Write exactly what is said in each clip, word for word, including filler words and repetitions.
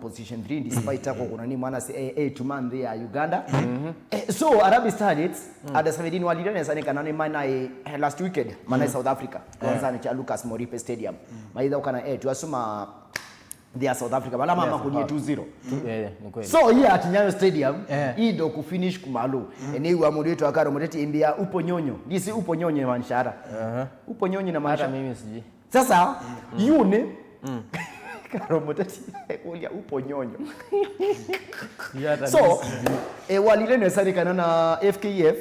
position three despite ako kuna ni mwana si eh, eh tuma nthi ya Uganda. Eh, so Harambee Starlets under seventeen walile nesa ni kana ni mana eh, last weekend mana South Africa. Kwanza ni cha Lucas Moripe Stadium. Maitha kana eh tuasuma nthi ya South Africa bala mama kunie two zero. Eh, ni kweli. So hii at Nyayo Stadium, eh, hii ndo kufinish kumalu. Ene iwa mundu wetu akaro muteti imbia upo nyonyo. Ndisi upo nyonyo manishara. Upo nyonyo na hata manisha. Mimi sijui. Sasa yuni Karo muteti kulia upo nyonyo. Hata so mimi sijui. Eh, walile nesa ni kana na F K F.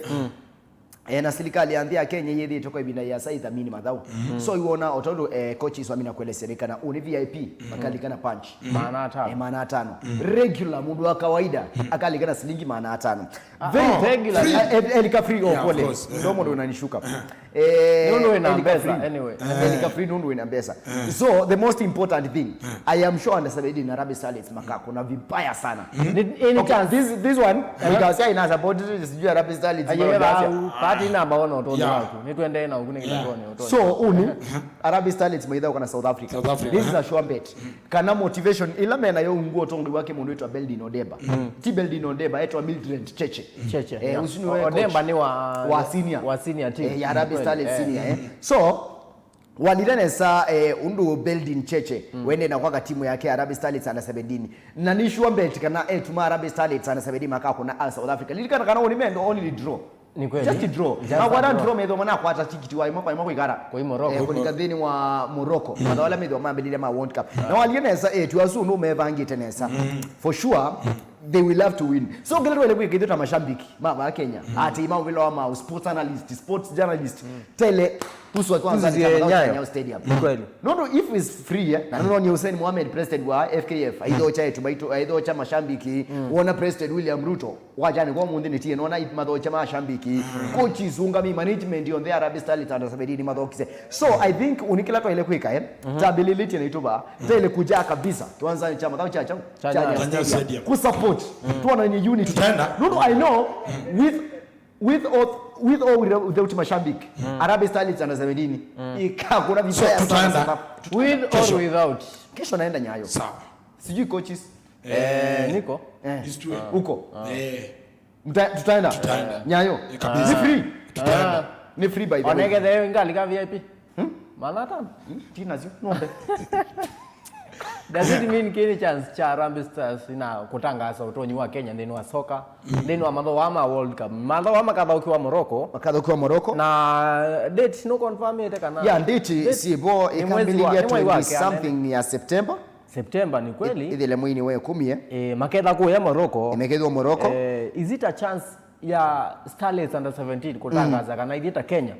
Eh, na silikali ya nthi ya Kenya yethĩtwe kwa ĩvinda yĩasa ithamini mathaũ. So iwona o tondũ eh, coaches wamina kuelesya nĩ kana ũnĩ V I P makalikana punch. Maana atano. Eh, maana atano. Regular mũndũ wa kawaida akalikana silingi maana atano. Ah, very oh, regular. Eh, eh, elika free. Yeah, of pole course. Ndio mũndũ unanishuka. Eh, nũndũ wĩna elika mbesa free. Anyway. Elika free nũndũ wĩna mbesa. So the most important thing, I am sure under seventeen na Harambee Starlets makakuna vibaya sana. Ni- any Okay, chance. This, this one, because I na support sijui Harambee Starlets. Aye, mara ba- party number one utoni waku. Ni tuendee na ukune kitongoni utoni. So uni Harambee Starlets maitha kana South Africa. South Africa. This is a sure bet. Kana motivation ila mena yo unguo tongo wake mundu wetwa Beldin Odeba. Ti Beldin Odeba, etwa Mildred Cheche. Cheche, eh, yeah. Usi nĩwe Odemba coach ni wa- wa senior. Wa senior team. Eh, ya Harambee Starlets senior, eh. So walile nesa eh, undu Beldin Cheche wende na kwaka timu yake Harambee Starlets under seventeen. Na ni sure bet kana eh tuma Harambee Starlets under seventeen makakuna a South Africa. Lilikana kana oni mendo only draw. Ni kweli. Just draw. Just a draw. Makwata draw metho mana kwata tikiti wa imwe kwa imwe kuikara. Kwa Morocco. Eh, kulika thini wa Morocco. Matha wala metho mambelile ma World Cup. Na walile nesa eh tuasu no mevangite nesa. For sure they will have to win. So kila wale kuikithita mashabiki ma ba Kenya. Ati ma vile wa ma sports analyst, sports journalist. Tele kuswa kwanza ni Nyayo Stadium. Ni kweli. No no if is free eh. Na no ni Hussein Mohamed president wa F K F. Aido cha etu baito aido cha mashabiki. Wona president William Ruto. Wajani kwa mundi ni tie nona mathocha ma shambiki. Coaches ungami management on the Harambee Starlets under seventeen mathokise. So I think unikila twaile kwika eh. Stability na ituba. Twaile kuja kabisa. Kiwanza cha mathocha cha cha Nyayo Stadium. Kusupport. Tuona ni unity. Tutaenda. No no I know with with or with or without, without mashabiki. Harambee Starlets under seventeen. Ikakuna vibaya sana. Tutaenda. With or without. Kesho naenda Nyayo. Sawa. Sijui coaches. Eh, niko. Eh. It's true. Uko. Eh. Mta- tutaenda. Tutaenda. Nyayo. Eh, kabisa. Ni free. Tutaenda. Ni free by the way. Onekethe ngalika V I P. Hmm? Maana atano. Hmm? Tina zio. Nombe. Does it mean kini chance cha Harambee Stars ina kutangaza utonyi wa Kenya nthĩnĩ wa soka? Nthĩnĩ wa mathoa ma World Cup. Mathoa makathaũkiwa Morocco. Makathaũkiwa Morocco. Na date no confirm ite kana. Yeah, date sibo ni mwezi wa- ikambililia ni mwezi wa twenty kenda. Something ya September. September ni kweli. Ithile mwini wa ikumi eh. Eh, maketha kuya Morocco. Imekethwa Morocco. Eh, is it a chance ya Starlets under seventeen kutangaza kana ithiĩ ta Kenya?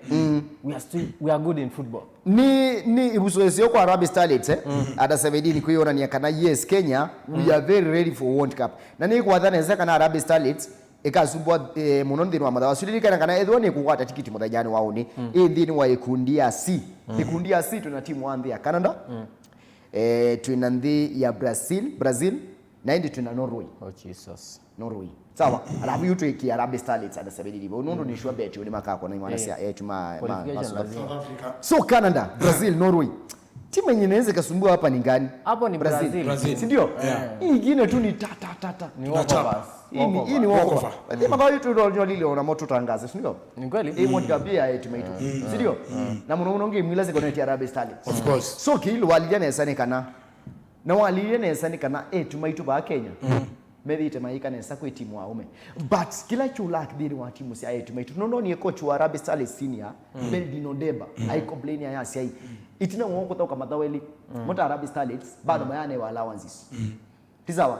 We are still, we are good in football. Ni ni ibuso isio kwa Harambee Starlets eh. Under seventeen kuionania kana yes Kenya we are very ready for World Cup. Na ni kwatha nesa kana Harambee Starlets ikasumbwa eh, muno nthĩnĩ wa mathawa. Sulilikana kana ethwa ni kukwata tikiti mũthenyanĩ wa uni. Ĩ nthĩnĩ wa ikundi ya C. Ikundi ya C tuna timu wa nthĩ ya Canada. Eh, twina nthĩ ya Brazil, Brazil, na indi twina Norway. Oh Jesus. Norway. Sawa. Alafu yu twiki Harambee Starlets under seventeen. Nundu ni sure bet ni makakona imwana sia eh tuma ma- Qualification ma- lazima. South Africa. So Canada, Brazil, Norway. Timu yenye inaweza ikasumbua hapa ni gani? Hapo ni Brazil. Brazil. Brazil. Si ndio? Yeah. Hii ingine tu ni ta ta ta ta. Ni walkovers. Hii ni walkover. Hii ni walkover. Walkover. Lakini makao yetu ndio lile ona moto tangaze, si ndio? Ni kweli. Hii World Cup ya yetu maitu. Si ndio? Na muno muno ngi mwila secondary Harambee Starlets. Of course. So kile walija nesa ni kana. Na walija nesa ni kana etu maitu ba Kenya. Methĩĩte mayĩka nesa kwĩ timu wa aũme. But kĩla kĩũlaa nthĩnĩ wa timu sya eĩtu maitũ, nũndũ nĩ coach wa Harambee Starlets senior, Beldin Odeba, aicomplain ayasya ii, ĩtina wa kũthaũka mathaũ elĩ, mo ta Harambee Starlets, bado mayanewa allowances. Ti sawa?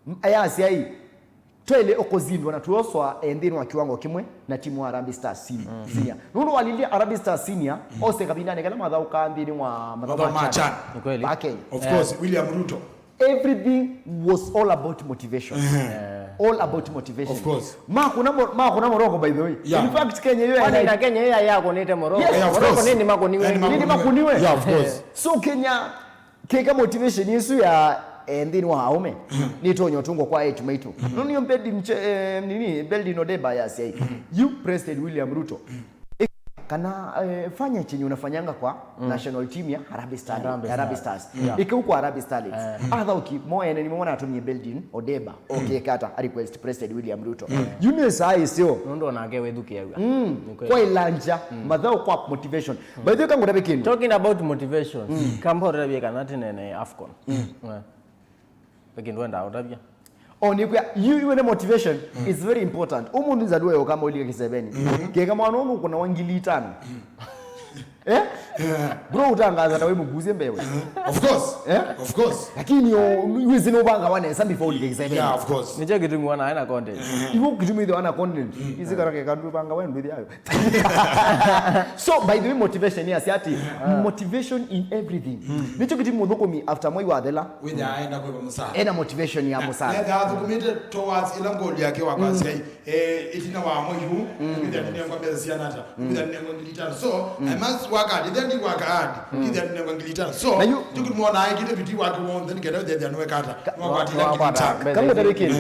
M-, ayasya ii, twaĩle ũkũzindwa na tuoswa, eh, nthĩnĩ wa kiwango kĩmwe na timu wa Harambee Stars senior. Senior. Nũndũ walilye Harambee Stars senior, ose kavindanĩ kala mathaũkaa nthĩnĩ wa mathaũ ma CHAN. Nĩ kweli. Ba Kenya. Of course, William Ruto. Everything was all about motivation. All about motivation. Of course. Makũna Mo-, makũna Morocco, by the way. Yeah. In fact, Kenya yo. Kwani na Kenya yo yakonete Morocco? Yes. Yeah, of course. Morocco nini makoniwe? Nini makoniwe? Yeah, of course. So Kenya, keka motivation isu ya, eh, nthĩnĩ wa aũme, nĩtonya ũtũngwa kwa eĩtu maitũ. No nĩyo Beldin che-, eh, nini, Beldin Odeba yasya ii, you President William Ruto. Kana eh, fanya chenye unafanyanga kwa national team ya Harambee Star, Harambee Harambee Stars. Stars. Yeah. Ike huko Harambee Starlets. Eh. Atha uki mo ene ni mwana atumie building Odeba. Okay, kata a request President William Ruto. You know sai sio. Nũndũ onake wĩthukĩĩaw'a. Nĩ kweli. Kwa ilanja, mathau kwa motivation. By the way, kangu ndabe kindu. Talking about motivation, kamba ũtavye kana tene ne AFCON. Eh. Ve kindu wenda ũtavya. O nĩkwĩa, you, you ne motivation is very important. Ũmũnthĩ nzalua yo kama ũlika kĩseveni. Keka mwana ũnũ ũkũna wa ngili itano. Eh? Bro, utangaza na we muguzie mbewe. Of course. Eh? Of course. Lakini yo, wezi no banga wane sambi for ulike kĩseveni. Yeah, of course. Nĩkyo kĩtumi wana aina content. Iwo kĩtumi the wana content. Izi karake kandu banga we ndu yayo. So, by the way, motivation ni asiati. Motivation in everything. Nĩkyo kĩtumi mũthũkũmi after mwai wa thela. Wĩthĩa aenda kwĩva mũsaa. Ena motivation ya mũsaa. Ethĩa athũkũmĩte towards ĩla ngoli yake wa kwasya, eh, ĩtina wa mwai ũũ, wĩthĩa nĩnengwa mbesa siana ata, wĩthĩa nĩnengwa ngili itano. So, I must work hard. Ethĩa ndi work hard, wĩthĩa nĩnengwa ngili itano. So, na yu- nĩkyo kĩtumi wona aĩkĩte bidii wake w'onthe nĩkenda wĩthĩa nĩwekata, nĩwakwatĩla ngili itano. Kamwe ndabe kindu.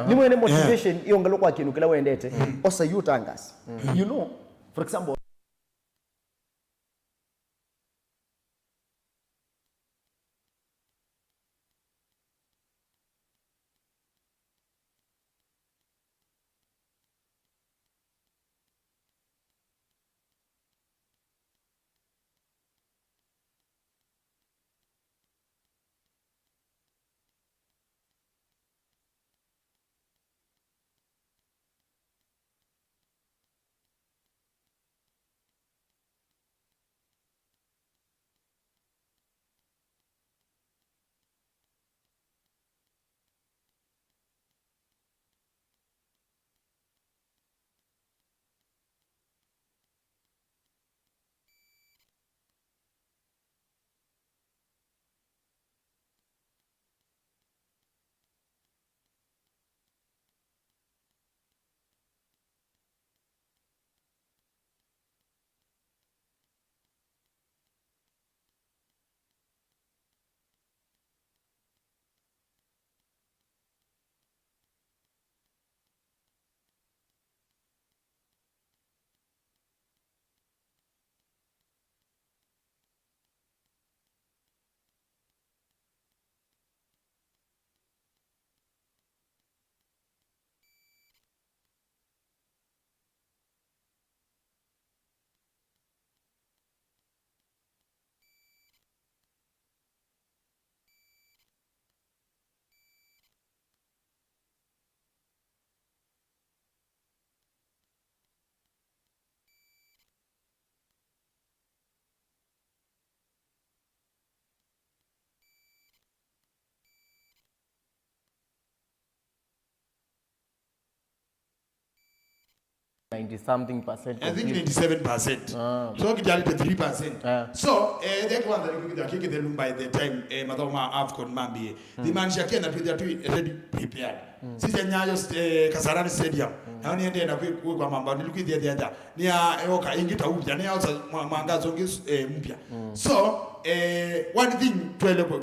Ni mwene motivation iyo ngalũ kwa kindu kila wendete. Osa yu tangas. You know, for example, Ninety something percent. I think ninety-seven percent. Ah. So kitalite three percent. Ah. So eh, the kwanza ni kukita kike the lumba at the time eh, mathaũ ma AFCON mambie. Imaanisha Kenya twithia twi ready, prepared. Sisi Nyayo st- eh, Kasarani Stadium. Na ni ende na kwi kwi kwa mamba ni lukithia thia. Ni ya yoka ingi ta upya ni ya osa mwangazo ngi eh, mpya. So eh, one thing twele kwa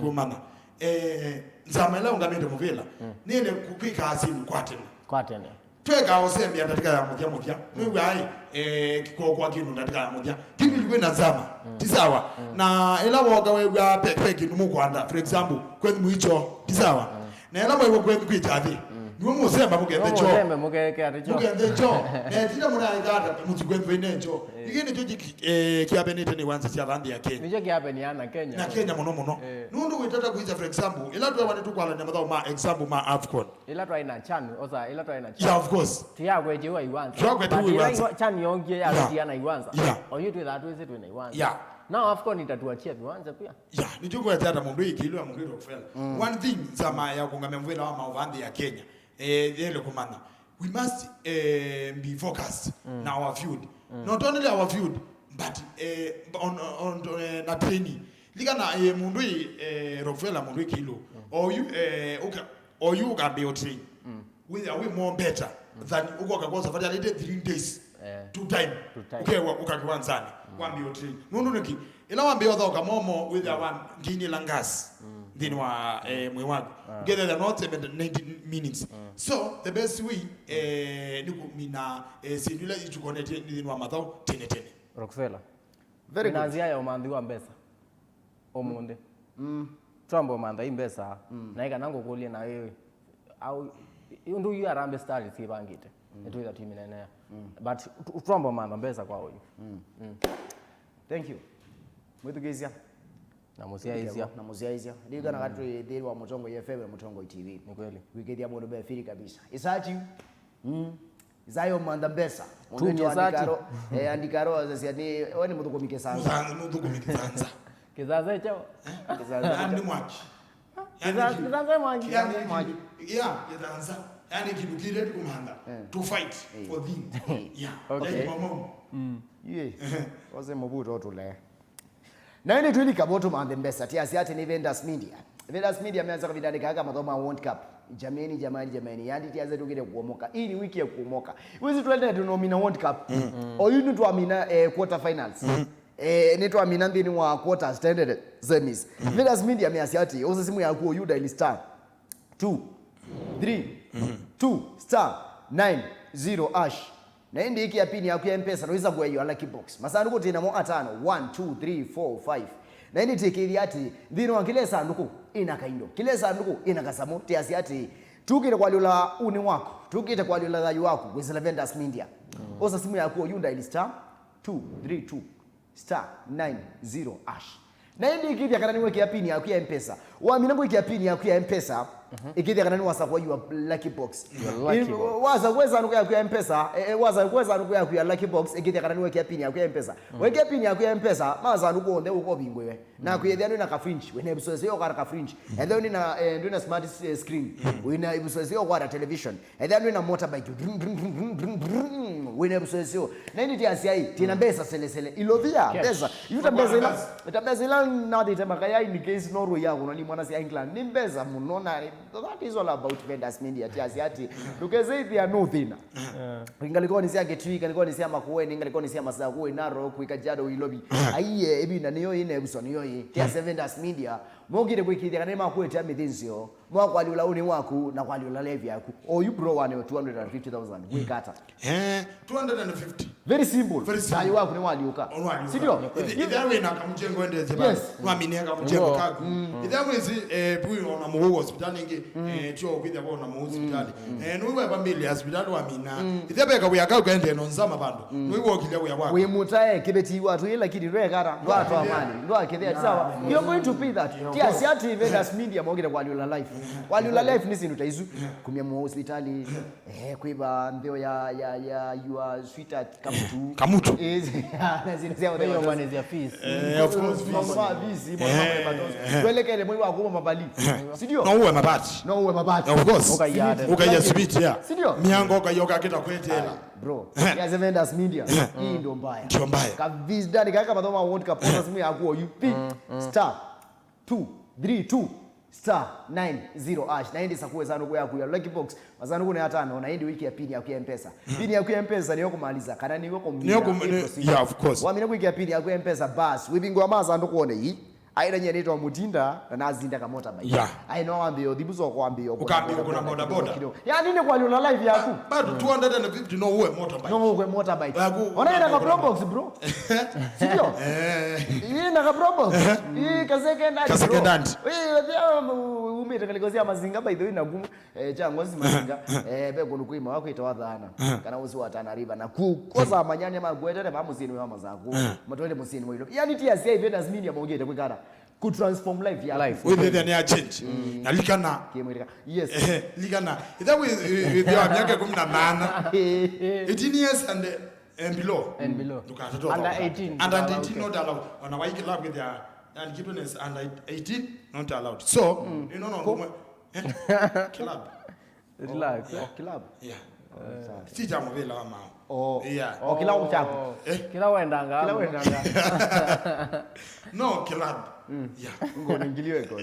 kwa mama. Eh, nzama ĩla ũngamĩte mũvĩla nĩende kwĩka asili kwa tene. Kwa tene. Tweka ũsembia ndatĩka ya mũthya mũthya. Nĩw'aĩ eh, kĩkokwa kĩndũ ndatĩka ya mũthya. Kĩndũ ĩlĩ kwĩna nzama ti sawa. Na ĩla woka wew'a pe, pe kĩndũ mũkwanda, for example, kwenyu mũicho ti sawa. Na ĩla mwew'a kwenyu kwĩ kyathĩ nĩwe mũsemba mũkethe cho. Mũsembe mũkeke atĩ cho. Mũkethe cho. Na ĩtina mũnaĩka ata mũthi kwenyu ĩne cho. Ĩkĩ nĩkyo kĩ- eh, kĩapenĩte nĩ wanza sya vanthi ya Kenya. Nĩkyo kĩapenia na Kenya. Na Kenya mũno mũno. Eh. Nũndũ wĩtata kwĩsya, for example, ĩla twewa nĩtũkwalania mathaũ ma example ma AFCON. Ĩla twaĩ na CHAN, osa, ĩla twaĩ na CHAN. Yeah, of course. Tũyakwetiwa iwanza. Tũyakwetiwa iwanza. But ĩla iwa- CHAN yongie yatũtia na iwanza. Yeah. Oyu twĩthaa twĩsĩ twĩ na iwanza. Yeah. Now AFCON itatuachia viwanza pia. Yeah, nĩkyo ngwetata mũndũ ikilwa mũndũ Rockefeller. One thing, nzama ya kũngamia mũvĩla wa maũvanthi ya Kenya. Eh, yele kũmanya. We must eh, be focused na our field. Not only our field, but eh, on, on, on eh, na training. Likana eh, mũndũ ĩ eh, Rockefeller mũndũ ĩ kĩlũ. Oyu eh, uka, oyu ukambia train. Wĩthĩa wĩ more better than ukoka kwa safari alite three days. Eh. Two time. Two time. Ukewa uka kiwanzani. Wambia train. Nũndũ nĩkĩ? Ĩla wambia ũthaũka momo wĩthĩa wa ngini la gas. nthĩnĩ wa, eh, mwĩĩ waku. Ũkethĩa no seven, nineteen minutes. So, the best way, eh, nĩ kũmina, eh, syĩndũ ila itukonetye nthĩnĩ wa mathaũ tene tene. Rockefeller. Very good. Wĩna nzĩa ya ũmanthi wa mbesa ũmũnthĩ? Twamba ũmantha i mbesa, na ĩ kana ngũkũlye na ĩ, au, ũndũ yu Harambee Stars syĩvangĩte, nĩtwĩtha twĩmĩneenea. But tu-, twamba ũmantha mbesa kwa ũyu. Thank you. Mwĩthukĩĩsya. Na mũsyaĩĩsya. Na mũsyaĩĩsya. Ndio kana katwĩ thĩĩ wa Mũtongoi F M na Mũtongoi T V. Nĩ kweli. Kwĩkĩthya mũndũ mbefiri kabisa. Isati. Isayo mantha mbesa. Mũndũ Tuge andikaro, eh, andikaro asasya ni, we ni mũthũkũmi kĩsanza. Mũsanza, mũthũkũmi kĩsanza. Kĩsanza chao. Kĩsanza. Yaani mwaki. Kĩsanza, kĩsanza mwaki. Yaani mwaki. Yeah, kĩsanza. Yaani kĩndũ kĩrĩa tũkũmantha. To fight for things. Yeah. Okay. Yaani mama. Ye. Ose mũvuto tũle. Na ĩndĩ twĩlika vo tũmanthe mbesa, tiasya atĩ nĩ Vendas Media. Vendas Media meanza kavindanĩ kaa ka mathaũ ma World Cup. Jameni, jamani, jameni, yandi tiasya tũkĩte kuomoka. Hii ni wiki ya kuomoka. Wezi tuendete tunomina World Cup. Oyu nĩ twamina, eh, quarter finals. Eh, nĩ twamina nthĩnĩ wa quarters, tendete semis. Vendas Media measya atĩ, ũsa simu yaku oyu dial star two three two star nine zero hash. Na ĩndĩ ĩkĩa pin yaku ya mpesa na ũisakũe your lucky box. Masandũkũ twĩ namo atano, one, two, three, four, five. Na ĩndĩ twĩkĩthya atĩ nthĩnĩ wa kĩla ĩsandũkũ ĩna kaindo, kĩla ĩsandũkũ ĩna kasamũ, tĩasya atĩ tũkĩte kwalyũla ũnĩ waku, tũkĩte kwalyũla thayũ waku, wĩsĩla Vendas Media. Osa simu yaku oyu dial star two three two star nine zero hash. Na ĩndĩ ĩkĩthya kana nĩwekĩa pin yaku ya mpesa. Wamina kwĩkĩa pin yaku ya mpesa, ĩkĩthya kana nĩwasakũa your lucky box. Your lucky box. Wasakũa ĩsandũkũ yaku ya mpesa, eh, eh, wasakũa ĩsandũkũ yaku ya lucky box, ĩkĩthya kana nĩwekĩa pin yaku ya mpesa. Wekĩa pin yaku ya mpesa, masandũkũ onthe ũkovingũĩwe. Na kwĩthĩa ndwĩna ka fringe, wĩna episode sio kana ka fringe. Ethĩwa ndwĩna, eh, ndwĩna smart, eh, screen, wĩna episode sio kana television. Ethĩwa ndwĩna motorbike, brum, brum, brum, wĩna episode sio. Na ĩndĩ ti asyai, tina mbesa selesele. Ilovia, mbesa. Yuta mbesa ila, ta mbesa ila nathite makaya in case no roi yako na ni mwana sia England. Ni mbesa mũno na that is all about Vendas Media. Ti asyai ati, ndũkese ithia no thĩna. Ngalĩkonĩ sya Kitui, ngalĩkonĩ sya Makueni, ngalĩkonĩ sya Masakũ, Narok, Kajiado, Ilovi. Aiye, ĩvinda nĩyo ĩne episode nĩyo ĩ. Ti ase Vendas Media. Mokĩte kwĩkĩthya kana nĩmakwĩtĩa mĩthĩnzĩo. Mwa kwalyũla ũnĩ waku na kwalyũla live yaku. Oyu bro wane two hundred and fifty thousand. Wĩkata. Eh, two hundred and fifty. Very simple. Very simple. Thayũ waku nĩwalyũka. Nĩwalyũka. Sindio? Ĩthĩa wĩna kamũchengo endete basi. Yes. Nwaminie kamũchengo kaku. Ĩthĩa wĩsĩ, eh, pui ona mũu hospitali ĩngĩ, eh, tio kwĩthĩa ona mũu hospitali. Eh, nũwĩwa mbambili ya hospitali wamina. Ĩthĩa veka wĩa kau kaendee no nzama vandũ. Nũwĩwa ũkilya wĩa waku. Wĩ mũtae kĩveti watu ĩ lakini ndwekata. Ndwatwa mali. Ndwakĩthĩa. Sawa. You're going to pay that. Ti asyai ati Vendas Media mokĩte kwalyũla live. Kwalyũla live nĩ syĩndũ ta isu. Kumya mũu hospitali. Eh, kwĩva ntheo ya, ya, ya your sweetheart Kamutu. Kamutu. Eh, na zile zia. Hiyo mwanezia fees. Eh, of course, fees. Mama fees, mama, eh, mama, eh. Tuelekele mwĩ wa kuuma mabali. Sindio? No uwe mabati. No uwe mabati. Of course. Ukaiya. Ukaiya sweet, yeah. Sindio? Miango ukaiya ukakita kwetela. Bro, ya Vendas Media. Hii ndio mbaya. Ndio mbaya. Kavizi ndani kaka mathoma World Cup, ona simu yaku oyu. Pi. Star two three two star nine zero hash. Na ĩndĩ sakũe sandũkũ yaku ya lucky box. Masandũkũ nĩ atano, na ĩndĩ wĩkĩa pin yaku ya mpesa. Pin yaku ya mpesa nĩyo kũmaliza, kana nĩyo kũmina. Nĩyo kũm-, ĩ nĩ-, procedure. Yeah, of course. Wamina kwĩkĩa pin yaku ya mpesa, bas. Wĩvingũa masandũkũ one ii. Aĩ na nyie nĩtwa Mutinda, na nazinda ka motorbike. Yeah. Aĩ no wambie ũthibu so kwambie. Ũkambie ũkũna boda boda. Kidogo. Yani nĩ kwalyũla live yaku. But two hundred and fifty no uwe motorbike. No uwe motorbike. Yaku. Ona ina ka Probox, bro. Sindio? Eh. Ina ka Probox. Ii ka second hand, bro. Ka second hand. Ii, umite kalikosia mazinga by the way na gumu. Eh, cha ngozi mazinga. Eh, be kũndũ kwĩma wa kwĩtawa Thana. Kana ũsi wa Tana River. Na ku, kosa manyanya magwetete ba mũsyĩnĩ wa Masakũ. Matwete mũsyĩnĩ wa Ilovi. Yani ti asyai Vendas Media mokĩte kwĩkata. Ku transform life ya life. Wĩthĩthĩa nĩ ya change. Na likana. Kĩmwĩrĩka. Yes. Eh, likana. Ĩtha wĩ, wĩ, wĩ thĩa wa myaka ĩkũmi na nana. Eighteen years and, eh, and below. And below. Ndũkatatoa. Under eighteen. Under eighteen not allowed. Ona waikĩla kwĩthĩa, yani kitu is under eighteen not allowed. So, you know, no, eh, club. Relax, eh? Oh, club? Yeah. Sawa. Si cha mũvĩla wa mao. Oh. Yeah. Oh, kĩla chako. Eh? Kĩla wendanga. Kĩla wendanga. No, club. Yeah. Ngo ningiliwe ko.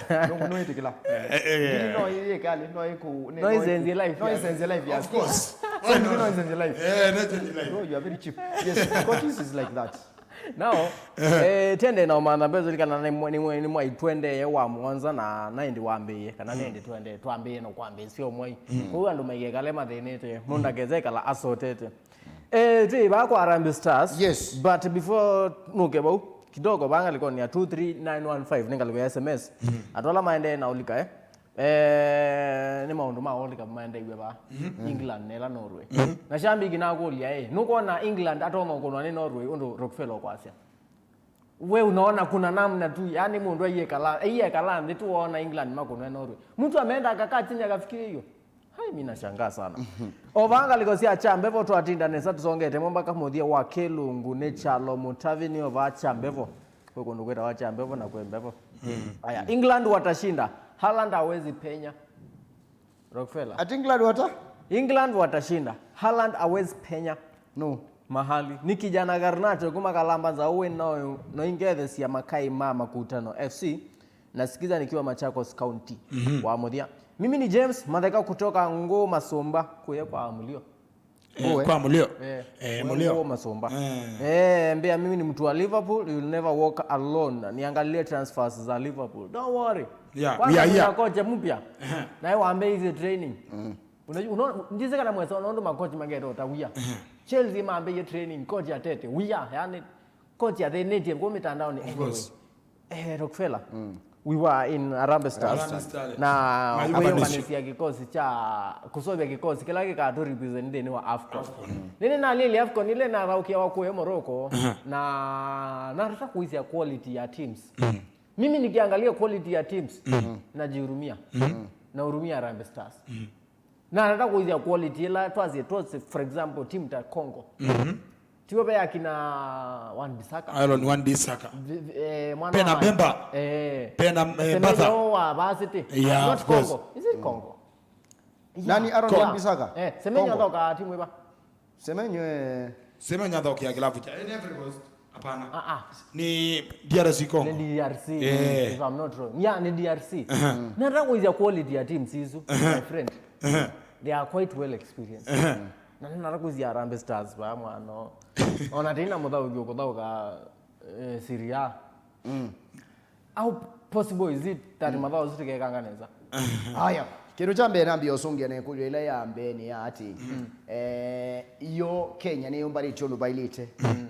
Ah, no, no ite kĩla. Eh, eh, eh. Ngili no iye kali, no iku, no isenze life. No isenze life. Of course. So, no isenze life. Eh, no isenze life. Bro, you are very cheap. Yes, Scottish is like that. Now, eh, tende na ũmantha mbesa kana nĩ mwa- nĩ mwa- nĩ mwai twendee wa mũonza na na ĩndĩ wambĩĩe, kana nĩ ĩndĩ twende twambĩĩe na kwambĩĩsya o mwai. Kwoou andũ maikekale mathĩnĩte, mũndũ ndakese ekala asotete. Eh, twĩ vaa kwa Harambee Stars. Yes. But before nũke vau, kidogo vaa ngalĩkonĩ ya two three nine one five nĩ ngalĩko ya S M S. Andũ ala maendee na ũlika, eh? Eh, nĩ maũndũ ma World Cup maendeiwe vaa. England na ĩla Norway. Na shambiki nakũlya, eh, nũkwona England atonya ũkũnwa nĩ Norway ũndũ Rockefeller ũkwasya? We unaona kuna namna tu, yani mũndũ aiekala, aiekala nthĩ tu wona England makũnwa nĩ Norway. Mtu ameenda akakaa chini akafikiria hiyo. Hai, mimi nashangaa sana. O vaa ngalĩko sya kya mbevo twatinda nesa tũsongete mo mpaka mũthya wa kĩlungu nĩ kyalo mũtavi nĩ o vaa kya mbevo. Kwĩ kũndũ kwĩtawa kya mbevo na kwĩ mbevo. Aya, England watashinda. Haaland hawezi penya. Rockefeller. At England wata? England watashinda. Haaland hawezi penya. No. Mahali. Ni kijana Garnacho kuma Kalamba Nzaũĩ no, no ingethesia makai ma Makutano F C. Nasikiza nikiwa Machakos County. Wa mũthya. Mimi ni James Matheka kutoka Ngũ Masũmba kuya kwa Amulio. Eh, kwa Mulio. Eh, Mulio. Ngũ Masũmba. Eh, mbea mimi ni mtu wa Liverpool, you'll never walk alone. Niangalie transfers za Liverpool. Don't worry. Yeah. Kwanza we are kuna here. Kocha mpya. Naye wambe hizi training. Unajua, unaona, ndise kana mwesa unaona makochi magero ta wia. Chelsea mambe ye training, coach atete. Wia, yani coach athĩnĩtie kwa mitandaoni. Of course. Eh, Rockefeller. We were in Harambee Stars. Harambee Stars. Na Mayuko. Kwĩyũnganĩsya kĩkosi kya kũsovya kĩkosi kĩla gĩkatũ represent nthĩnĩ wa AFCON. AFCON. Nĩnĩ nalĩlye AFCON ile nathaũkĩa wa kũya Morocco na narata kũisya quality ya teams. Mimi nikiangalia quality ya teams najihurumia. Nahurumia Harambee Stars. Na nataka kuizia quality ila twazi twazi, for example, team ta Congo. Tiwe be akina Wan-Bissaka. Aaron Wan-Bissaka. V- v- eh, mwana Pena wa- Bemba. Eh. Pena, eh, Semenyo Batha. Wa Varsity. Yeah, not of course. Congo. Is it Congo? Yeah. Nani Aaron Wan-Bissaka? Eh, Semenyo Congo. Athoka timu iba. Semenyo, eh. Semenyo athokia kilabu cha Ivory Coast. Hapana. Ah, ah. Ni D R C Congo. Ni D R C, eh, if I'm not wrong. Yeah, ni D R C. Nataka kuizia quality ya teams isu, my friend. They are quite well experienced. Na nataka kuizia Harambee Stars ba mwana. Ona tena muthaũki ukuthaũka, eh, Serie A. How possible is it that mathaũ asu tikekanga nesa? Haya, kĩndũ kya mbee nambia ũsũngĩa na ĩkũlyo ĩla ya mbee nĩ ya atĩ, eh, yo Kenya nĩyũmbanĩtye ũndũ vailĩte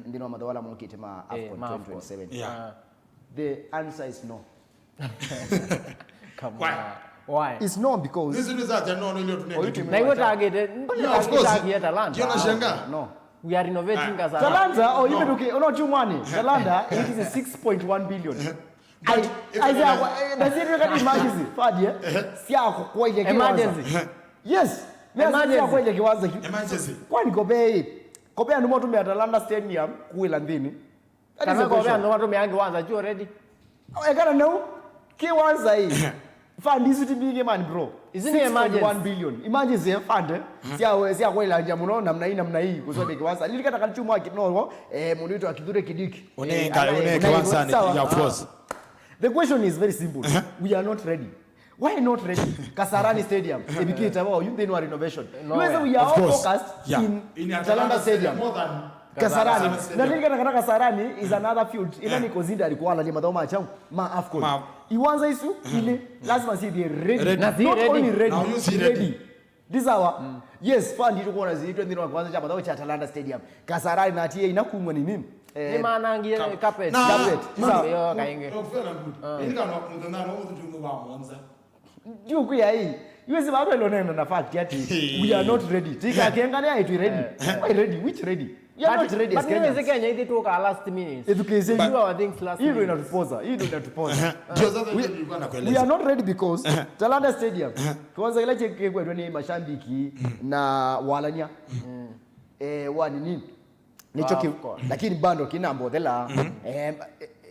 nthĩnĩ wa mathaũ ala mokĩte ma AFCON ma AFCON. Twenty twenty-seven. Yeah. The answer is no. Come on. Why? Why? It's no because this is that no no ile tunene. Na iwe target, mbona target ya Talanta? Ndio nashangaa. No. We are renovating Kasarani. Talanta, oh, you mean, okay, no, chumani. Talanta, it is a six point one billion. Ai, ai, sya kwa, eh, na sisi kati emergency, fadie. Sya kwa ile kiwanza. Emergency. Yes. Emergency. Sya kwa ile kiwanza. Emergency. Kwani kobe, kobe andu motumia Talanta Stadium kuila nthĩnĩ. Kana kobe andu motumia kiwanza kyo already. Ekana nau, kiwanza hii. Fund isu ti mbingĩ man, bro. Isu nĩ emergency. Six point one billion. Emergency fund, eh? Sya, sya kwĩlangya mũno, namna hii, namna hii, kusudi kiwanza. Lilikana kana chuma kinogo, eh, mũndũ witũ akithure kidiki. Unenga, eh, unenga kiwanza ni, sawa. Yeah, of course. The question is very simple. We are not ready. Why not ready? Kasarani Stadium, ebikite bao, you they know renovation. No way. We are all focused in Talanta Stadium. More than Kasarani. Kasarani Stadium. Na nini kana Kasarani is another field. Ila ni consider alikuwa analia mathaũ ma chau ma AFCON. Iwanza isu ile lazima si be ready. Ready. Not only ready, ready. This hour. Yes, fund itu kuona zitwe nthĩnĩ wa kiwanza cha mathaũ cha Talanta Stadium. Kasarani na T A inakumwa ni nini? Eh, ni manangie carpet. Carpet. Sawa. Yo kainge. Okufela good. Ĩndĩ kana mũthenya no ũthutumu wa mwanza. Juu kuya hii. Yuwezi bado ilo neno na fact ati we are not ready. Tika kengane ai tu ready. Why ready? Which ready? We are not ready as Kenyans. But Kenya, ithuĩ tũka last minute. Education. We do our things last minute. Hii ndio inatupoza. Hii ndio inatupoza. Ndio sasa ndio nilikuwa nakueleza. We are not ready because Talanta Stadium. Kwanza kila cheke kwetu ni mashabiki na walania. Eh, wa nini? Nicho ki, lakini bado kina mbothela. Eh,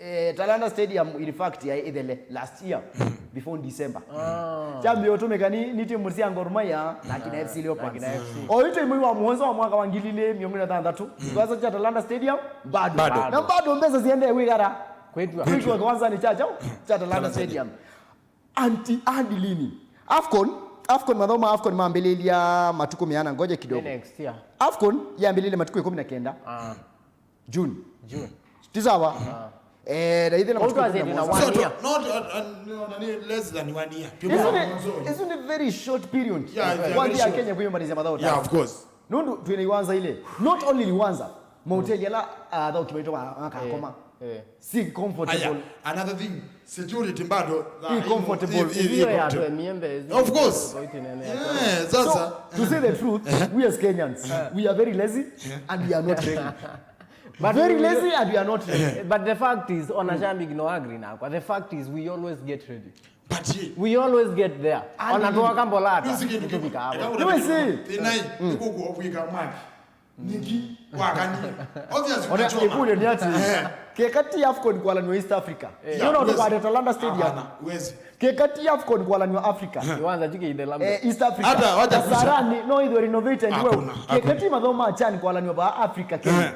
eh, Talanta Stadium, in fact, ya ithele last year before December. Chambi otumika ni, ni timu cia Gor Mahia na kina F C Leopards. O ito imwe wa mwanzo wa mwaka wa ngili ili miongo na thanthatũ. Kwanza cha Talanta Stadium bado. Bado. Na bado mbesa ziende wigara. Kwetwa. Kwetwa kwanza ni cha cha cha Talanta Stadium. Anti hadi lini? AFCON, AFCON, mathaũ ma AFCON mambĩlĩlya matukũ meana, ngoja kidogo. Next year. AFCON yambĩlĩlya matukũ ikũmi na kenda. Ah. June. June. Ti sawa? Eh, na ithe na Kwa hiyo matukũ kumi na twasema mũonza. One So, year. Not, uh, uh, no, no, no, less than one year. Isn't it, isn't it very short period? Yeah, it's a Kwa very ya short. Kenya kwĩyũmbanĩsya mathaũ. Yeah, of course. Nũndũ twĩna iwanza ile. Not only iwanza, mahoteli ala, ah, athauki maitũ ma-, makakoma. Eh, eh. Si comfortable. Aya, another thing, security bado, Si comfortable. Hiyo ya tuwe miembe, Of course. Kwa hiyo tunaendelea. Yeah, sasa. So, to say the truth, we as Kenyans, we are very lazy and we are not ready. But Very we lazy and we are not ready. But the fact is, ona Shabik no agree nakwa. The fact is, we always get ready. But ye. We always get there. And Ona we- twaka mbolata, Nĩwĩsĩ kĩndũ kĩmwe. Nĩtũfika hapo. Eka Nĩwĩsĩ. Thĩnai, nĩkũkũvwĩka mwaki. Nĩkĩ? Wakani. Obviously, Ona ũkachoma. Ĩkũlyo nĩ atĩ, Eh. Keka ti AFCON kwalanwa East Africa. Eh. Nĩona Yes. ũtũkwate Talanta Stadium. Hapana, huwezi. Keka ti AFCON kwalanwa Africa. Kiwanza chike idela. Eh, East Africa. Hata wacha kusa- Kasarani, no ithe renovated Hakuna, well. Keka hakuna. Ti mathaũ ma CHAN kwalanwa ba Africa, Kenya. Eh.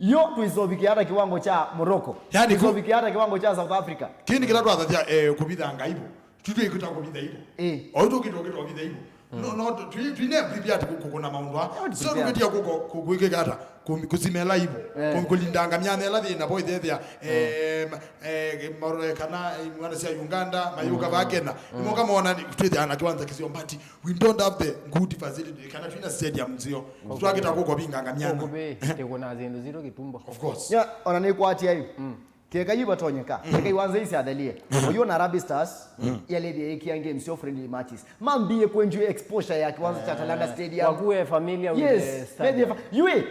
Yo twisovikia hata kiwango cha Morocco. Yani ku- Twisovikia hata kiwango cha South Africa. Kĩndũ kĩla twathasya, eh, kũvithanga ivo. Tũtwĩkĩta kũvitha ivo. Eh. O tũkĩta ũkĩta ũvitha ivo. No, no, twi-, twine prepare ati kũkũna maũndũ aa. Not So prepared. Tũkĩtia kũko-, kũ-, kwĩkĩka ata? Kũ-, kũsimela ivo. Eh. Kũ-, kũlindanga myanya ĩla thĩna boy thethĩa. Eh, ma-, eh, marore kana, eh, mwana cia Uganda, mayũka va Kenya. Nĩmoka mona twĩthĩa na kiwanza kĩseo, but we don't have the good facility. Kana twina stadium nzeo. Twakĩta kũko vinganga myanya. Kũkũvĩ, tĩkũna zindu zitũ kitumbo. Of course. Ya, ona nĩ kwatia yu. Keka yu vatonyeka. Keka iwanza isi athelie. Oyu na Harambee Stars, yalethia ikia games yo friendly matches. Mambie kwenjwe exposure ya kiwanza cha Talanta Stadium. Wakuwe familiar with Yes, the stadium. Methie fa-, yue,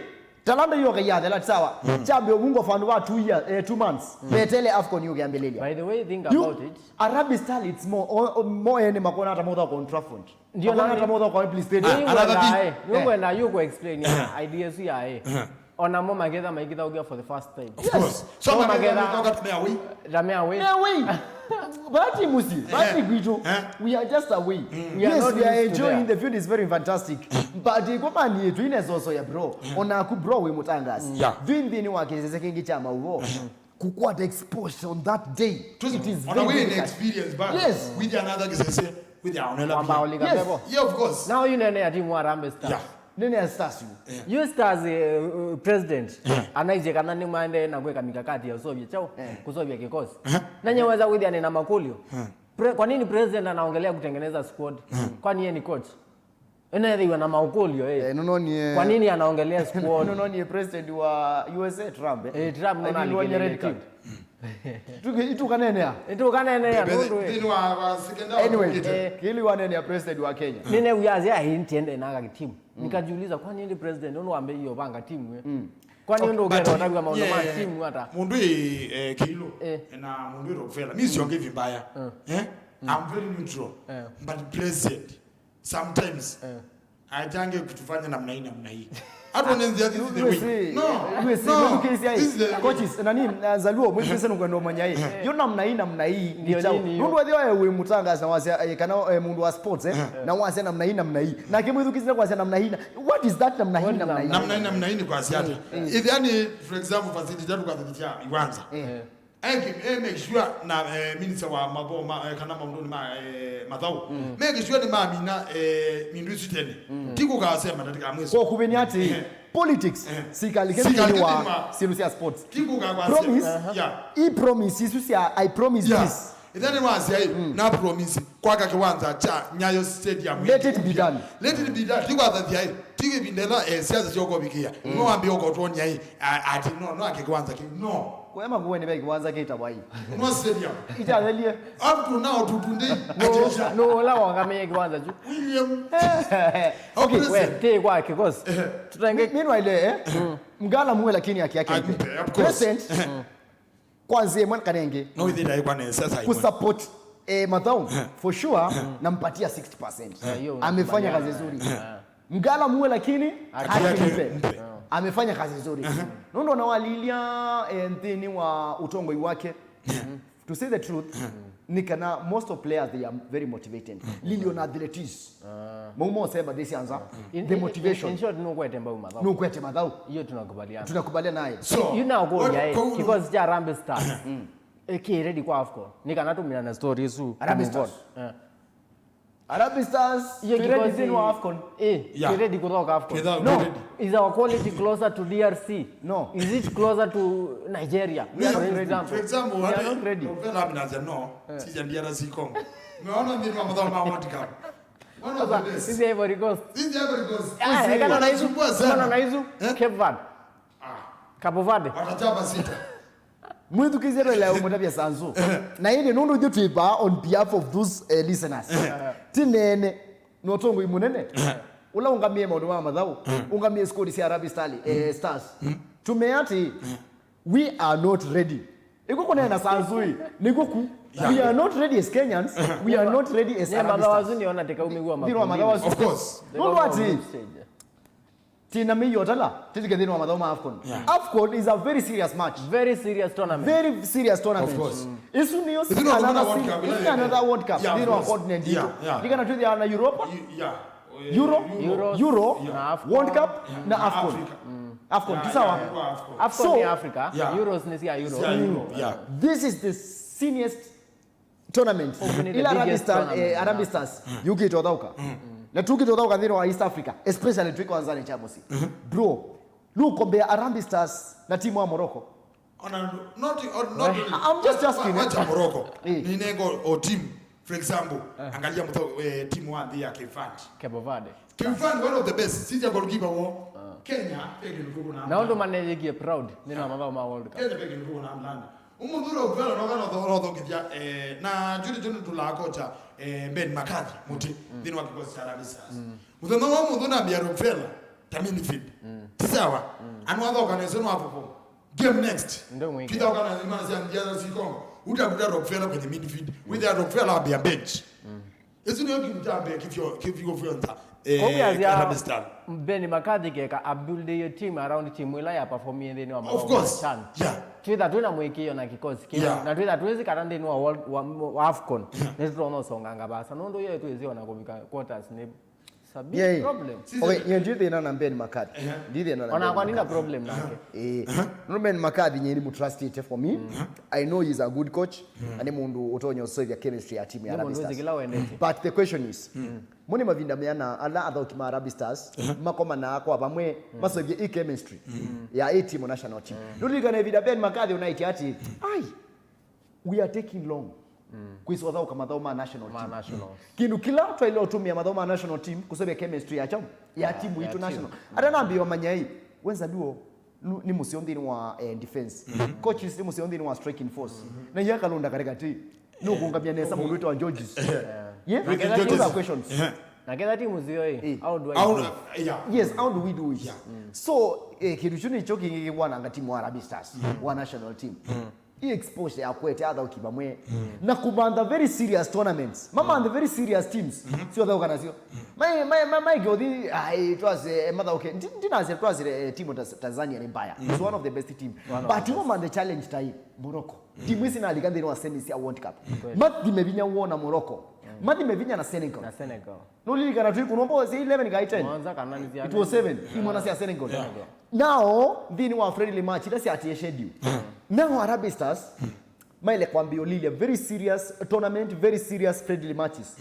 Talanta yoka yathela, sawa. Chambe ubungo fandu wa two year, eh, two months. Betele AFCON yukiambililia. By the way, think You, about it. Harambee Stars, it's more, o-, o-, more ene makona hata motha kwa Old Trafford. Ndio Makona na hata motha kwa Wembley Stadium. Ah, another thing. Nĩngwenda yu ku explain ya idea isu ya, eh. Ona mo maketha maikithaukia for the first time. Of Yes. Course. So So maketha maketha- maketha tumia wĩ. Tamea wĩ. Yeah, we. Bahati musi, bahati Eh. Kwitu. Eh. We are just away. We are Yes, not we are used to enjoying there. The field is very fantastic. But kwa mani yetu ine zoso ya bro. Ona ku bro we mutangazi. Yeah. Thĩnĩ wa kisese kingi cha mauvo. Kukwata exposure on that day. It is Ona very wĩ difficult. Experience back Yes. With another kisese, with our Wamba olika Yes. Bebo. Yeah, of course. Now you nene ya timu wa Harambee Stars. Yeah. Nene ya Stars yu. Yeah. You Stars, eh, uh, president, Yeah. Anaisye kana nĩ maendee na kwĩka mikakati ya usovya chao, Yeah. Kusovya kikosi. Yeah. Na nyeweza kwĩthĩa nĩ na makulio. Yeah. Pre-, kwa nini president anaongelea kutengeneza squad? Yeah. Kwani yeye ni coach? Enethĩiwe na maũkũlyo, eh. Eh, nũnonie Kwa nini anaongelea squad? Nũnonie president wa U S A Trump, eh? Eh, Trump nũna Aililwa nĩ red card. Tuke-, itukanenea. Itukanenea, Be-, be-, nũndũ, eh. Thĩnĩ wa, wa second hour Anyway, tũkĩte. Eh. Kĩlĩ wanenea president wa Kenya. Nĩneew'aa asya, "Ai, ntiende naka timu." Nikajiuliza, "Kwani ndi president nũndũ wambĩie ũvanga timu, eh?" Kwani Okay, ũndũ but ũkethwa ũtavw'a maũndũ ma yeah, timu ata? Mũndũ ĩ, eh, Kĩilũ, Eh. Na mũndũ ĩ Rockefeller. Mi sionge vibaya. Eh? I'm very neutral. Eh. But president, sometimes, Eh. Atange kutufanya namna hii, namna hii. Hata unaweza, this is the way. No, no, this is the way. Coaches, nani, uh, Zaluo, mwĩsĩ nũkwenda ũmanya ĩ. Yo namna hii, namna hii, Ndio nĩ chao. Nini hiyo? Nũndũ wathi oe wĩ mũtangazi na wasya, eh, kana, eh, mũndũ wa sports, eh, na wasya namna hii, namna hii. Na kĩmwĩthukĩsya kwasya namna hii, na, what is that namna hii, What is namna hii? Namna hii, namna hii ni kwa siata. If yani, for example, facility tatu kwa thĩnĩ wa iwanza. Eh. Eke, eh, make sure na, eh, minister wa mabo, ma, eh, kana maũndũnĩ ma, eh, mathaũ. Make sure nĩ mamina, eh, mindu isu tene. Ti kũkasema ndatĩka mwĩsĩ. Kwa kũvĩnya atĩ politics, sikali kĩndũ wa syĩndũ sya sports. Ti kũka kwa Promise? Yeah. I promise isu sya, I promise this. Ĩthani wasya ĩ, na promise kwaka kiwanza cha Nyayo Stadium. Let it be done. Let it be done. Ti kwathathia ĩ, ti kĩvinda ĩla, eh, siasa syokovikia. No wambie ũkotwonia ĩ, a-, ati no, no ake kiwanza kĩu. No. Kwa ema kuwe nĩ ve kiwanza kĩtawai. No stadium. Itathelie. Up to now, to today. No, no, la wangameye kiwanza chu. William. Okay, we, te kwa kikosi. Tutenge. Meanwhile, eh? Mgala muwe lakini haki yake. Of course. President, kwanza mwana kanenge. No, ithira kwa nesa sai. Kusupport, eh, mathaũ, for sure, nampatia sixty percent. Amefanya kazi nzuri. Mgala muwe lakini haki yake mpe. Amefanya kazi nzuri. Nũndũ ona walilia, eh, nthĩnĩ wa ũtongoi wake. To say the truth, nĩ kana most of players, they are very motivated. Lilio na athletes. Maumo sema this answer. The motivation. In short, nũkwete mbau mathaũ. Nũkwete mathaũ. Hiyo tunakubaliana. Tunakubaliana naye. So, you now go, yeah, kikosi cha Harambee Stars. Eh, kĩ ready kwa AFCON. Nĩ kana tũminane story isu. Harambee Stars. Eh. Harambee Stars, Hiyo twi ready kikosi thĩinĩ wa AFCON. Eh, Yeah. twi ready kuthoka AFCON. Twĩtha- No. ready. Is our quality closer to D R C? No. Is it closer to Nigeria? We are not For ready. example. For example, We are not ready. Fela Abinaza, no. Sija D R C Congo. Umeona ndio mambo ma World Cup. One of the best. Sisi Ivory Coast. Sisi Ivory Coast. Ah, kana na hizo. Wanasumbua sana. Kana na hizo. Eh? Cape Verde. Ah, Cape Verde. Watachapa sita. Mwĩthukĩĩsye twelewa mũtavya Sanzu. Na ĩndĩ nũndũ ithyĩ twĩ vaa on behalf of those uh, listeners. Ti nene, nĩ ũtongoi mũnene. Ũla ũngamĩe maũndũ ma mathaũ, ũngamĩe skodi sya Harambee Stars, eh, Stars. Tũmea atĩ, we are not ready. Ĩkw'o kũneena Sanzu ĩ, nĩkw'o ku. We are not ready as Kenyans, we are not ready as Nye Harambee mathawa Stars. Asu nĩona tĩkaumĩw'a Thĩinĩ wa mathawa asu. Of course. Nũndũ atĩ, Tĩ na mĩio tala, tĩtike thĩinĩ wa mathaũ ma AFCON. Yeah. AFCON is a very serious match. Very serious tournament. Very serious tournament. Of course. Isu nĩ Isu no another, World Cup, isu yeah, nĩ another yeah. World Cup. Yeah, of Thĩinĩ wa course. continent Yeah, itũ. yeah. Ndikana twĩthĩawa na Europa. You- Yeah. Euro, Euros Euro, na AFCON. World Cup Yeah. na Na AFCON. Africa. AFCON, Yeah, ti sawa? yeah, Africa. AFCON So, ni Africa, Yeah. Euros ni sia Europe. Yeah, Europe, yeah. This is the seniorest tournament. Open the Ila Harambee biggest Stars, tournament. Eh, Harambee Stars yũkĩte ũthaũka. Na tũkĩte ũthaũka thĩinĩ wa East Africa, especially twĩ kĩwanzanĩ kya mũsyĩ. Bro, nũkombea Harambee Stars na timu wa Morocco? Ona not, not, not I'm just asking, eh. Wacha Morocco. Eh. Ninengo o team. For example, angalia mtho, eh, timu wa nthĩ ya Cape Verde. Cape Verde. Cape Verde, one of the best. Sija goalkeeper wo. Kenya, peke ndugu na. Na ũndũ maneyĩkie proud nĩ na mathaũ ma World Cup. Kenya peke ndugu na Atlanta. Ũmũthĩ Rockefeller no kana no thokithia, eh, na Judy John tũlakocha, eh, Ben McCarthy mũtĩ thĩinĩ wa kikosi cha Harambee Stars. Mũthenya wa mũthũ na Bia Rockefeller ta midfield. Ti sawa. Anu athoka nesa no apopo. Game next. Ndio mwingi. Kita kana imana sia ndia za Sikongo. Utakuta Rockefeller kwenye midfield. With that Rockefeller abia bench. Ĩsu nĩyo kĩu kya mbee kĩvyo kĩvyo fyonza. Eh, Kwoguo yazia Harambee Stars. Ben McCarthy keka abuild your team around team ila ya performing thĩinĩ wa Of course. Chan. Yeah. Twĩtha twĩna mũĩkĩĩo na kikosi kĩu. Yeah. Na twĩtha twĩsĩ kana nthĩnĩ wa, world, wa, wa AFCON nĩtũtonya ũsonganga vasa. Nũndũ yo twĩsĩ ona kũvika quarters nĩ it's a big Yeah. problem. Okay, nye ndithĩna na Ben McCarthy. Ndithĩna na Ona Ben kwa nina McCarthy. Problem nake. Eh, no Ben McCarthy nye nĩ mũtrustĩte for me. I know he's a good coach. Na nĩ mũndũ ũtonya ũsovya chemistry ya timu ya Nĩ mũndũ Harambee wĩsĩ Stars. Kĩla wendete. But the question is, mone mavinda meana ala athaũki ma Harambee Stars makomanaa kwa vamwe masovye ĩ chemistry ya ĩ timu national team. Nũlilikana ĩvinda Ben McCarthy ũnaĩtye atĩ, ai, we are taking long kwĩsa ũthaũka mathaũ ma national Ma team. nationals. Kĩndũ kĩla twaĩle ũtũmĩa mathaũ ma national team kũsovya chemistry ya kyaũ ya timu Ya itũ timu. National. Ata nambĩĩwa manya ĩ, wenza luo lu- nĩ mũseo nthĩnĩ wa eh, defense. Coaches nĩ mũseo nthĩnĩ wa striking force. Na iya Kalonda katikati nũkũngamia nesa mũndũ wĩtawa Georges. Yeah, Michael those Georges. Are questions. Na ketha timu zio Eh. ĩ, how do I Au- improve? Yeah. Yes, how do we do it? Yeah. So eh, kĩndũ kĩu nĩkyo kĩngĩ kĩwananga timu wa Harambee Stars wa national team. Ĩ exposure ya kwete athaũki vamwe na kũmantha very serious tournaments, mamanthe very serious teams sio thaũka nasyo. Mai mai mai mai gothi ai twase mathaũke. Ndi- ndinasya twasire eh, timu ta Tanzania nĩ mbaya. It's one of the best team. But mamanthe challenge tai Morocco. Timu ici nalika nthĩnĩ wa semis ya World Cup. Mathime vinya wona Morocco. Mathime vinya na Senegal. Na Senegal. Nũlilikana twĩ kũnwa mbosi eleven kai ten? Mwanza kana nĩ cia It was seven. Imwana sya Senegal. Now, nthĩnĩ wa friendly match ila syatie schedule. Now Harambee Stars maile kwambia ũlilia very serious tournament, very serious friendly matches.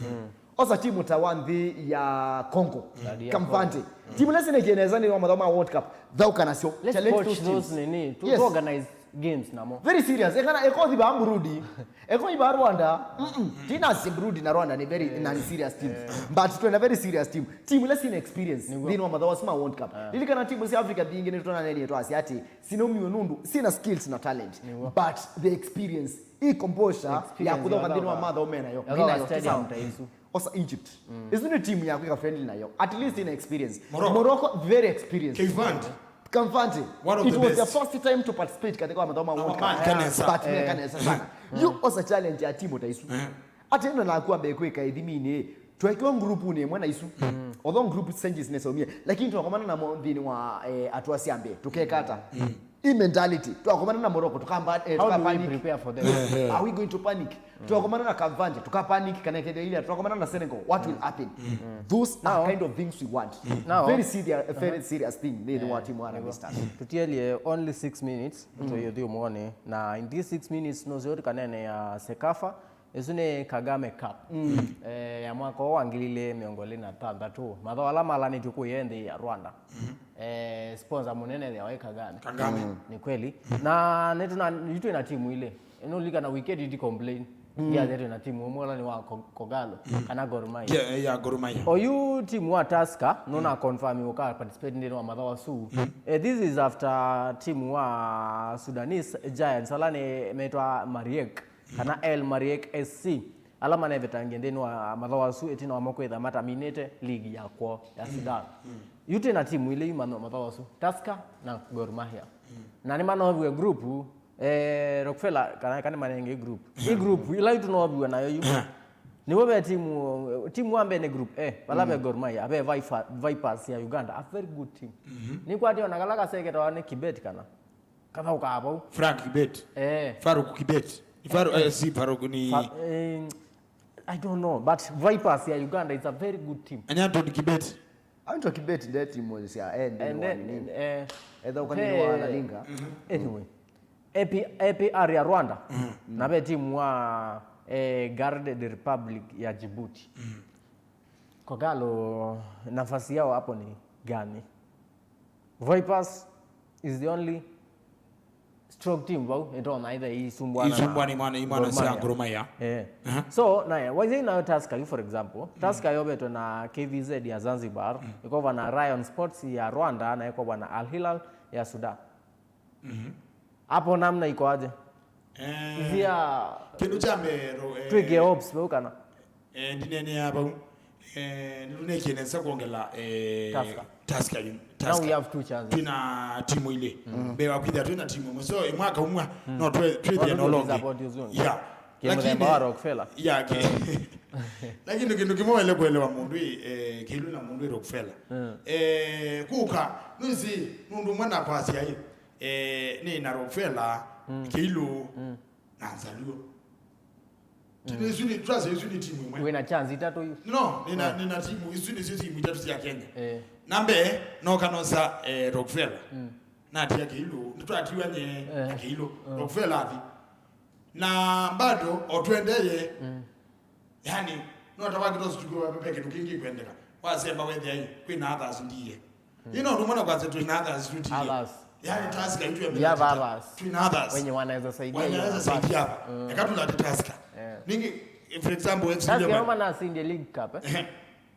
Osa timu ta wa nthĩ ya Congo, Ya D R Kamvante. Timu ila sinekie nesa nĩ wa mathaũ ma World Cup. Thaũka nasyo. Let's Challenge coach those teams. Those nini. To, Yes. To organize games namo. Very serious. Ekana ekothi ba Burundi. Eko iba Rwanda. Mm-mm. Tina si Burundi na Rwanda ni very non serious teams. But twena very serious team. Team ila sina experience. Nĩguo. Thĩinĩ wa mathaũ asu ma World Cup. Lilikana timu cia Africa mbingĩ nĩ tũnanenie twasya atĩ sinaumiwe nũndũ sina skills na talent. Nĩguo. But the experience, ĩ composure ya Experience kũthoka ya thĩinĩ wa thoko. mathaũ menayo. Ya Ninayo, thoko ti sawa. stadium ta isu. Osa Egypt. Isu nĩ timu ya kwĩka friendly nayo. At least ina experience. Morocco. Morocco very experienced. Cape Verde. Kamvante. One of It the was their best. First time to participate katika mathaũ ma World Cup. Mamekanesa. But mekanesa sana. You osa challenge ya timu ta isu. Ati ĩno nakuwa mbee kwĩka ĩthimi-inĩ. Twekiwa group-inĩ ĩmwe na isu. Although group changes nĩsaumie. Lakini twakomana namo nthĩnĩ wa eh, hatua cia mbee. Tũkeka ata? Ĩ mentality. Twakomana na Morocco. Tukamba eh, How do we tukapanic. Prepare for them? Are we going to panic? Twakomana na Kamvante, tukapanic kana kende ile, twakomana na Senegal, what will happen? Those are Now- kind of things we want. Now- Very serious, very serious thing nĩ wa timu wa Harambee Stars. Tutielie only six minutes, tuyo thiumone. Na in these six minutes, no zio kanene ya Sekafa, Ĩsu nĩ Kagame Cup. Mm. Eh, ya mwaka ũũ wa ngili ilĩ mĩongo ĩlĩ na thanthatũ. Mathaũ ala malanĩtw'e kũya nthĩ ya Rwanda. Mm. Eh, sponsor mũnene ethĩawa ĩ Kagame. Kagame. Mm. Nĩ kweli. Na nĩtũna, yu twĩ na timu ilĩ. Nũlilikana weekend ndi complain. Mm. Ndiathĩtwe na timu ũmwe ũla nĩ wa Ko-, Kogalo, mm, kana Gor Mahia. Yeah, yeah, Gor Mahia. Oyu timu wa Tusker, nũna, mm, confirm ũka participate nthĩnĩ wa mathaũ asu. Mm. Eh, this is after timu wa Sudanese Giants, ala nĩ metwa Mariek, kana El Mariek S C, ala manevetangie nthĩnĩ wa mathaũ asu ĩtina wamo kwĩtha mataminĩte ligi ya kwoo ya Sudan. Mm. Yu twĩ na timu ilĩ yu mathaũ asu, Tusker na Gor Mahia. Mm. Na nĩmanoviwe group, eh, Rockefeller, kana, kana manenge group. Ĩ group ila yu tũnoviwe nayo yu. Nĩvo ve timu, timu wa mbee nĩ group A, vala ve Gor Mahia, ve Viper-, Vipers ya Uganda, a very good team. Mm-hmm. Nĩkwatĩ ona kala kaseketawa nĩ Kibet kana. Kathaũkaa vau. Frank Kibet. Eh. Farouk Kibet. Ni Farouk, eh, si Farouk ni Fa-, eh, I don't know, but Vipers ya Uganda is a very good team. And Anthony Kibet. Anthony Kibet nde timu cia, eh, nthĩnĩ wa nini? Eh, etha ũkanini wa Nalinga. Anyway. A P, A P R ya Rwanda. Mm. Na ve timu wa, eh, Guarded Republic ya Djibouti. Mm. Kogalo, nafasi yao hapo ni gani? Vipers is the only strong team vau, ĩtonya ĩthe isumbwana na Isumbwana imwana, imwana Gor Mahia. Cia Gor Mahia. Eh. Aha. So, na, waisei nayo Tusker, for example, Tusker yovetwe na K V Z ya Zanzibar, ĩkovwa na Rayon Sports ya Rwanda, na ĩkovwa na Al Hilal ya Sudan. Mhm. Hapo namna iko aje? Eh, ithia kĩndũ kya mbee, ro-, eh, twĩkĩe hopes vau kana? Eh, ndineenea vau. Eh, nĩtũnekie nesa kwongela, eh, Tusker. Tusker, Tusker. Now we have two chances. Twĩna timu ilĩ. Mm. Mbee wa kwĩthĩa twĩna timu ĩmwe. So, mwaka ũmwe, mm, no twe-, twĩthĩe no longi. Disappoint you soon. Yeah. Lakini mũthemba wa Rockefeller. Yeah, ki-, lakini kĩndũ kĩmwe wele kuelewa mũndũ ĩ, eh, Kĩilũ na mũndũ ĩ Rockefeller. Mm. Eh, kuka, nũĩsĩ, nũndũ ũmwe nakwasya ĩ, eh, nĩ na Rockefeller, mm, Kĩilũ, mm, na Nzaluo. Tino, mm, isu ni, twasya isu ni timu imwe. Wĩna chance itatũ yu. No, nĩna, mm, nĩna timu, isu nĩsyo timu itatũ sya Kenya. Eh. Na mbee, no kanosa, eh, Rockefeller. Mm. Natia Kĩilũ, nĩtwatiwa nye, eh, na Kĩilũ. Mm. Rockefeller athi. Na bado, o twendeye, mm, yani, no ta wakitosi tukiwa pepe kĩndũ kĩngĩ kwendeka. Wasemba wethĩa ĩ, kwĩna others ndiye. Mm. Ino ndumona kwanza twĩna others tutiye. Others. Yani, Tusker itwe. We have others. Twĩna others. Wenye wanaweza saidia. Wanaweza saidia hapa. Mm. Eka tulate Tusker. Yeah. Ningi, for example, F C Tusker Leopards. Kama na Cindy League Cup, eh? Ehe.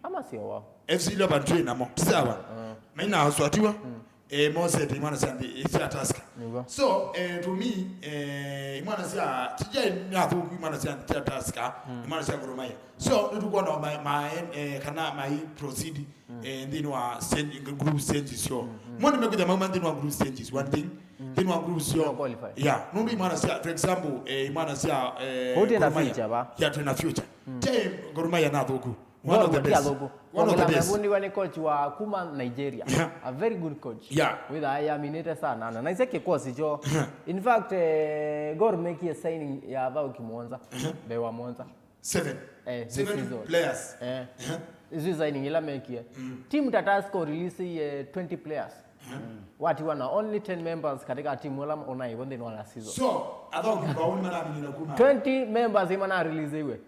Ama sio wao. F C Leopards twĩ namo. Sawa. Mm. Maina aswatiwa. Mm. Eh, mosete imwana sya nthĩ, eh, sya Tusker. Nĩguo. So, eh, to me, eh, imwana sya, tija nĩ athũku imwana sya, sya Tusker, mm, imwana sya Gor Mahia. So, nĩtũkwona ma, ma, eh, kana mai proceed, mm, eh, nthĩnĩ wa stage, group stages syo. Mm, mm. Mwana mekwĩthĩa mauma nthĩnĩ wa group stages, one thing. Mm. Nthĩnĩ wa group syo. No qualify. Yeah, nũndũ imwana sya, for example, eh, imwana sya, eh, Gor Mahia. Future, ba? Yeah, twĩna future. Mm. Te Gor Mahia na athũku. One of the best. One of the best. Mevundiwa nĩ coach wa kuma Nigeria. Yeah. A very good coach. Yeah. With a yaminĩte sana. Na naise kĩkosi kyo. Yeah. In fact, eh, Gor mekie signing ya athauki mũonza. Uh-huh. Mbee wa mũonza. Seven. Eh, this season. Seven players. Eh. Uh-huh. Isu signing ila mekie. Mm. Team ta Tusker release ye twenty players. Uh-huh. Watiwa na only ten members katika timu ila unaivo nthĩnĩ wa last season. So, athauki kwa uni maraminina kuma. Twenty members imana release iwe.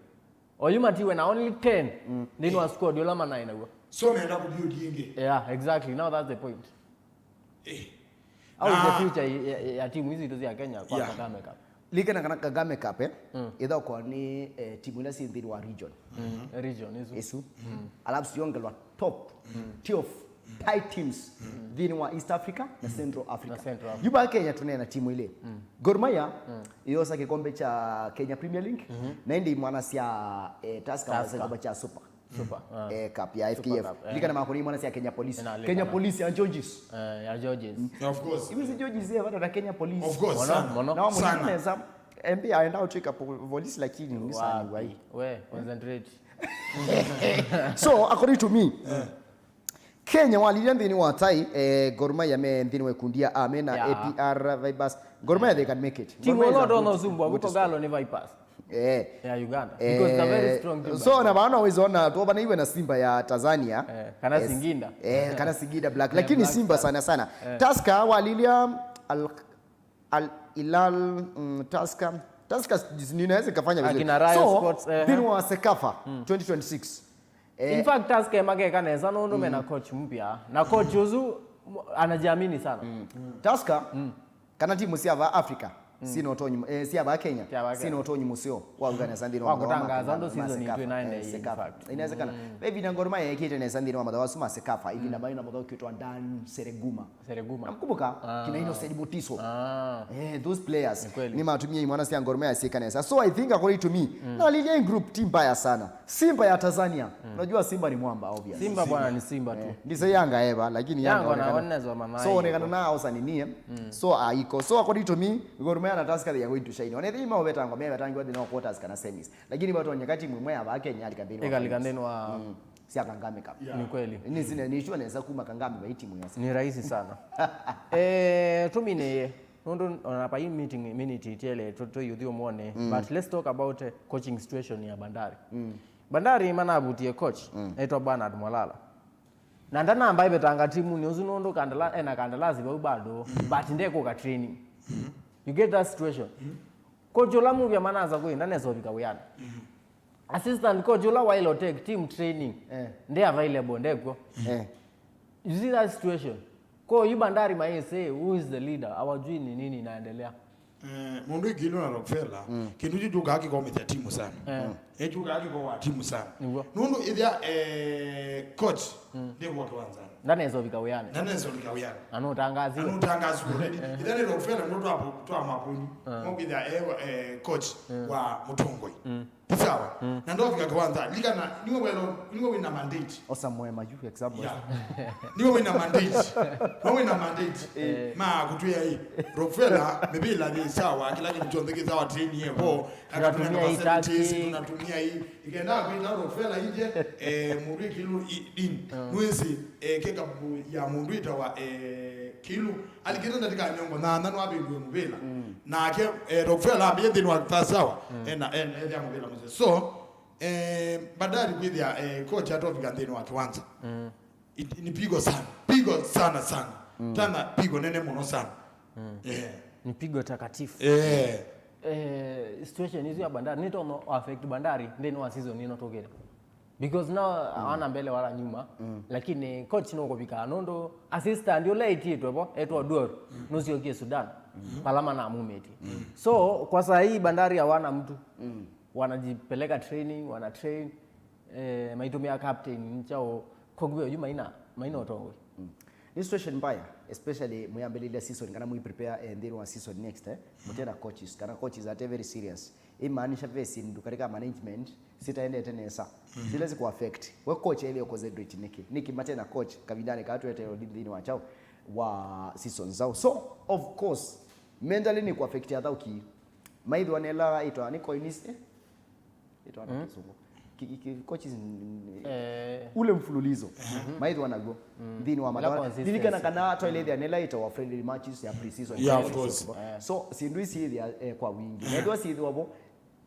Oyu matiwe na only ten, mm, nthĩnĩ wa squad ũla manaĩ naw'o. So meenda kũbuild ĩngĩ. Yeah, exactly. Now that's the point. Eh. How is the future ya, ya, ya timu ici itũ cia Kenya kwa, yeah, Kagame Cup? Likana kana Kagame Cup, eh? Mm. Ĩthaũkwa nĩ, eh, timu ila syĩ nthĩnĩ wa region. Mm. Region isu. Isu. Mm. Alafu ciongelwa top, mm, twelve tight teams, mm, nthĩnĩ wa East Africa na, mm, Central Africa. Na Central Africa. Yu vaa Kenya tũneena timu ilĩ. Mm. Gor Mahia, mm, yosa kĩkombe kya Kenya Premier League, mm-hmm, na ĩndĩ imwana sya, eh, Tusker, Tusker, wasa kĩkombe kya Super. Super, ah. Eh, Cup ya Super F K F. Cup, eh. Likana makoni imwana sya Kenya Police. Ina, Kenya likana. Police ya Georges. Eh, ya Georges. Mm. Of course. Iwe si Georges, eh, vata na Kenya Police. Of course, mono, sana. Mono. Na wa mũnene sana. Nesa, M P aenda ũtwĩka po-, police lakini ni sana wai. We, concentrate. So, according to me, eh, Kenya walilya nthĩnĩ wa tai, eh, Gor Mahia me nthĩnĩ wa ikundi ya A me na, yeah, A P R Vipers. Gor Mahia, they can make it. Timu Gor Mahia is a ĩla good, ũtonya ũsumbwa good kuko squad. Galo ni Vipers. Eh. Ya Uganda. Eh, because it's a very strong team, so by the way. Na vana wizona tuovaneiwe na Simba ya Tanzania. Eh, kana, yes, Singida. Eh, kana Singida Black. Eh, lakini Black Simba Stars. Sana sana. Eh. Tusker walilya Al Al Hilal, mm, Tusker, Tusker s-, ninaweza ikafanya vizuri. Akina Rayo So, Sports, eh, thĩinĩ wa CECAFA twenty twenty-six, eh, In fact, Tusker makeka nesa nũndũ mena coach mpya. Na coach ũsu m-, anajiamini sana. Tusker, kana timu sya va Africa, sina ũtonyi, eh, sya va Kenya, Sya va Kenya. sina ũtonyi mũseo wa ũka nesa nthĩnĩ wa Wa mũthenya wa kũtangaza ma-, andũ ma season CECAFA, itũ ĩnaenda eh, in CECAFA. fact. Inawezekana. Ve ĩvinda Gor Mahia yekĩte nesa nthĩnĩ wa mathaũ asu ma CECAFA, ĩvinda maĩ na mũthau ũkwĩtwa Dan Sereguma. Sereguma. Namkumbuka? Kina Innocent Mutiso. Ah. Eh, those players. Ni kweli. Nĩmatumie imwana sya Gor Mahia syĩka nesa. So I think according to me, na lile group team mbaya sana. Simba ya Tanzania. Unajua Simba ni mwamba, obvious. Simba bwana ni Simba tu. Eh, ndise Yanga eva, lakini Yanga Yanga onekana- wanaoneza mama So onekana na osa ninie. So aiko. So according to me, Gor Mahia na Tusker they are going to shine. One thing mau vetangwa, me vetangwa thĩnĩ wa quarters kana semis. Lakini watu wanyakati mwe ya va Kenya alika thĩnĩ wa Ĩkalika finals. Nthĩnĩ wa Mm. Sya Kangame Cup. Ni kweli. Ni sina ni sure nesa kuma Kangame va timu yasa. Ni rahisi sana. Eh, tumineye. Nũndũ ona pa hii meeting minute itiele tũyũthi ũmwone. But let's talk about eh, coaching situation ya Bandari. Bandari manavutie coach aitwa Bernard Mwalala. Na ndanamba ĩvetanga timu nĩ ũsu nũndũ kandala, ena kandalasi vau bado, but ndekũka training. You get that situation? Coach ũla muvya manasa kwĩ ndanesa ũvika wĩanĩ. Assistant coach ũla waile take team training, Eh. nde available, ndekw'o. Eh. You see that situation? Kwa hiyo Bandari maese, who is the leader? Hawajui ni nini inaendelea. Eh, mũndũ ikilu na Rockefeller, kĩndũ kyu kyũkaa kĩkomĩthya timu sana. Eh. Ĩkyũkaa kĩkowa timu sana. Nĩguo. Nũndũ ĩthĩa eh, coach ndĩkuwa kĩwanzanĩ. Ndanesa ũvika wĩanĩ. Ndanesa ũvika wĩanĩ. Na nũtangazi. Anũtangazi already. Ĩthĩa nĩ Rockefeller nũndũ twa twa mapuni. Mokĩthya eh, eh, coach wa Mũtongoi. Ti sawa. Na ndofika kĩwanzanĩ. Likana niwe wĩna niwe wĩna mandate. Osa mwema yu example. Yeah. Niwe wĩna mandate. Niwe wĩna mandate. Ma kũtwĩa ĩ. Rockefeller, mĩvĩla nĩ sawa, kĩla kĩndũ kyonthe kĩ sawa, train yevo. Tunatumia hii tactic. Tunatumia hii. Ikenda kwĩta Rockefeller inje, eh, mũndũ ikilu i- in. Nwĩsĩ, eh, kekapu ya mũndũ ĩtawa eh, Kilu. Alikĩte ndatĩka mĩongo nana nĩwavĩndue mũvĩla. Nake eh, Rockefeller ambĩie nthĩnĩ wa first hour. Ena ena ethĩa mũvĩla mũseo. So, eh, Bandari kwĩthĩa eh, coach atofika nthĩnĩ wa kiwanza. It- ni pigo sana, pigo sana sana. Tena pigo nene mũno sana. Eh. Ni pigo takatifu. Eh. Eh, situation isu ya Bandari nĩtono affect Bandari nthĩnĩ wa season ĩno tũkĩte. Because now hawana mbele wala nyuma. Lakini coach no kũvika nũndũ assistant ũla ĩtĩtwe vo etwa Duor nũsyokie Sudan. Pala manamumĩtie. So kwa saa hii Bandari hawana mtu. Wanajipeleka training, wana train, eh, maitumia captain nchao. Kwa hiyo yu maina maina ũtongoi. Ni situation mbaya, especially mwĩambĩlĩlya season kana mwĩ prepare eh, nthĩnĩ wa season next, eh, mũtena coaches kana coaches ate very serious. Imaanisha ve syĩndũ katika management sitaendete nesa. Sila siku affect we coach ile concentrate nĩkĩ nĩkĩ matena coach kavindanĩ kaa twete nthĩnĩ wa chao wa season zao. So of course mentally nĩ ku affect athauki. Maithwa nela itwa ni coins, eh? Itwa na kizungu. Ki- ki- ki- coaches n- Eh, ule mfululizo maithwa naguo nthĩnĩ wa Ila mathawa consistency. Lilikana kana twailethia nĩla itawa friendly matches ya pre-season. Yeah, of course. So syĩndũ isi ithia eh, kwa wingi nethwa syĩthĩwa vo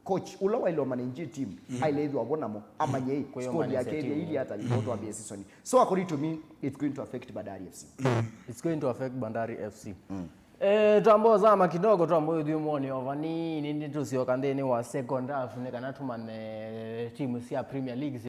coach ũla wailwa manage team ailethwa vo namo amanye Kwĩyo squad manage yake team. Ili hata ithotwa bia season. So according to me it's going to affect Bandari F C. It's going to affect Bandari F C. Eh, twambo zama kidogo twambo ithiumoni ova nini ndi tusioka nthĩnĩ wa second half nĩ kana tumanye timu cia Premier League